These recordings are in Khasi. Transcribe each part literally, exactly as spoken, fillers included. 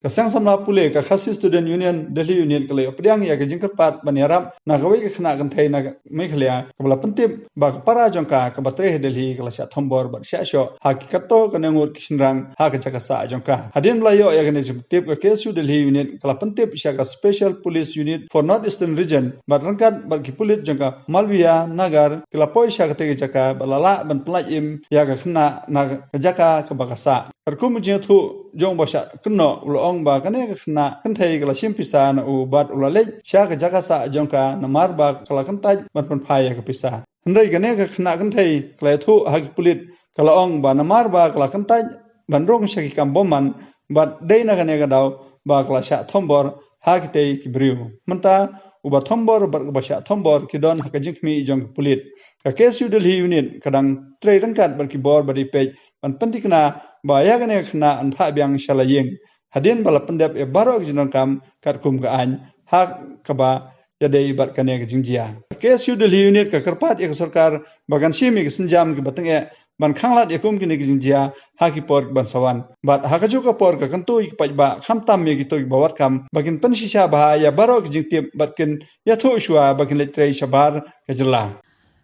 Ka seng samla pule ka Khasi Student Union Delhi Unit ka la ïoh pdiang ïa ka jingkyrpad ban ïarap na kawei ka khynnah kynthei na Meghalaya kaba la pyntip ba ka para jong ka kaba trei ha Delhi ka la shah thombor bad shah shoh ha ki katto katne ngut ki shynrang ha ka jaka sah jong ka. Hadien ba la ïoh ïa kane ka jingpyntip, ka K S U Delhi Unit ka la pyntip sha ka Special Police Unit for North Eastern Region bad ryngkat bad ki pulit jong ka Malviya Nagar ki la poi sha katei ka jaka bad la lah ban pyllait im ïa ka khynnah na ka jaka kaba ka sah. Katkum ka jingïathuh jong uba shah kynnoh, u la ong ba kane ka khynnah kynthei ka la shim pisa na u bad u la leit sha ka jaka sah jong ka namar ba ka la kyntait ban pynphai ïa ka pisa. Hynrei kane ka khynnah kynthei ka la ïathuh ha ki pulit, ka la ong ba namar ba ka la kyntait ban rung sha ki kam bymman bad dei na kane ka daw ba ka la shah thombor ha kitei ki briew. Mynta uba thombor bad uba shah thombor ki don ha ka jingkhmih jong ki pulit. Ka K S U Delhi Unit ka dang trei ryngkat bad ki bor ba dei peit ban pynthikna ba ïa kane ka khynnah yn phah biang sha la ïing hadien ba la pyndep ïa baroh ki jingdonkam katkum ka aiñ ha kaba ïadei bad kane ka jingjia. Ka K S U Delhi Unit ka kyrpad ïa ka sorkar ba kan shim ïa ki sienjam kiba tyngeh ban khanglad ïa kum kine ki jingjia ha ki por ban sa wan. Bad ha kajuh ka por ka kyntu ïa ki paidbah khamtam ïa kito kiba wad kam ba kin pynshisha bha ïa baroh ki jingtip bad kin ïathuh shuwa ba kin leit trei shabar ka jylla.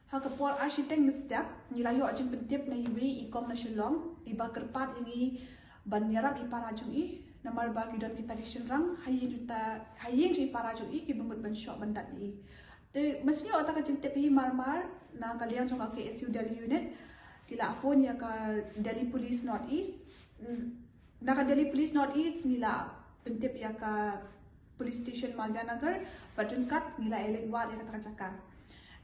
Ha ka por ar shiteng mynstep ngi la ïoh jingpyntip na iwei i kong na Shillong iba kyrpad ïa ngi ban ïarap i para jong i namar ba ki don kita ki shynrang ha ïing jong ta, ha ïing jong i para jong i kiba mut ban shoh ban dat ïa i. Te mynshwa ïoh kata ka jingtip hi mar mar na ka liang jong ka K S U Delhi Unit ki la phone ïa ka Delhi Police North East. Na ka Delhi Police North East ngi la pyntip ïa ka Police Station Malviya Nagar bad ryngkat ngi la ïa leit wad ïa kata ka jaka.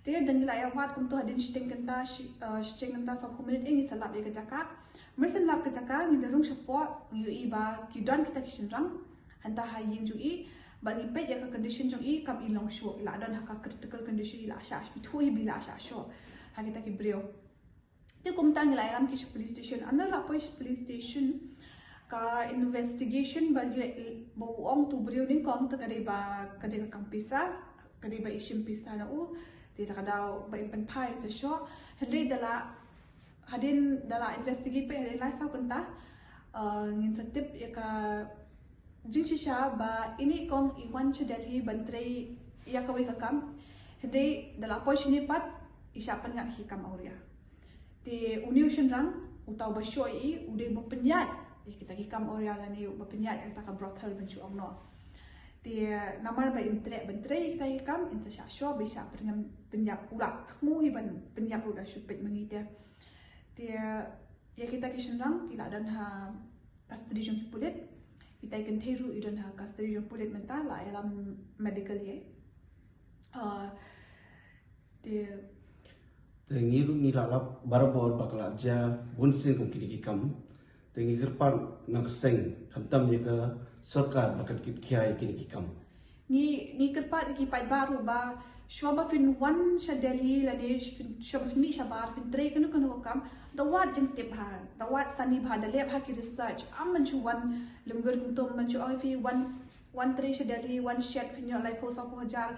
Te da ngi la ïa wad kumto hadien shiteng kynta shi, eh, shiteng kynta sawphew minit ngi sa lap ïa ka jaka. Mar shen lap ka jaka ngi da rung shapoh ngi ïohi ba ki don kita ki shynrang hangta ha ïing jong i bad ngi peit ïa ka condition jong i kam i long shuh, i la don ha ka critical condition, i la shah, i thuh hi ba i la shah shuh ha kita ki briew. Te kumta ngi la ïalam ki sha police station. Ynda la poi sha police station ka investigation ba ïoh ba u ong utu u briew nyngkong te ka dei ba ka dei ka kam pisa, ka dei ba i shim pisa na u. Te da ka daw ba im pynphai sa shoh. Hynrei da la hadien da la investigate peit hadien lai saw kynta, eh, ngin sa tip ïa ka jingshisha ba ine i kong i wan sha Delhi ban trei ïa kawei ka kam. Hynrei da la poi shane pat i shah pynngat ïa ki kam awria. Te une u shynrang uta uba shoh ïa i u dei uba pynïaid ïa kita ki kam awria lane uba pynïaid ïa kata ka brothel ban shu ong noh. Te namar ba im treh ban trei ïa kita ki kam in sa shah shoh ba i shah pynïap, pynïap, u la thmu hi ban pynïap ruh da shu peit ma ngi te. Te ïa kita ki shynrang ki la don ha custody jong ki pulit. Kita i kynthei ruh i don ha custody jong pulit mynta, la ïalam medical ïa i. Ah, te Te ngi ruh ngi la lap barabor ba ka la jia bun sien kum kine ki kam. Te ngi kyrpad na ka seng khamtam ïa ka sorkar ba kan kitkhia ïa kine ki kam. Ngi, ngi kyrpad ïa ki paidbah ruh ba shuwa ba phin wan sha Delhi lane phin, shuwa ba phin mih shabar phin trei kano kano ka kam, da wad jingtip bha, da wad sani bha, da leh bha ki research. Ym ban shu wan lyngngoh kumto, ym ban shu ong ïa phi wan, wan trei sha Delhi, wan shet phin ïoh laiphew sawphew hajar.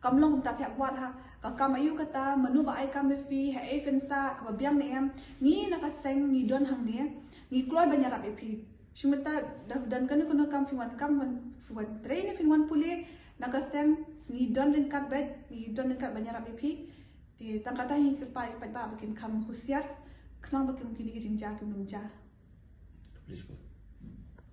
Kam long kumta, phi hap wad ha ka kam aïu kata, mano ba ai kam ïa phi, haei phin sah, kaba biang ne em. Ngi na ka seng ngi don hangne, ngi kloi ban ïarap ïa phi. Shu mynta da don kano kano kam, phi wan kam, wan, phi wan trei ne phin wan pule, na ka seng ngi don ryngkat beit, ngi don ryngkat ban ïarap ïa phi. Te tang kata hi kyrpad ïa ki paidbah ba kin kham husiar khnang ba kin, kine ki jingjia kin ym jia. Please,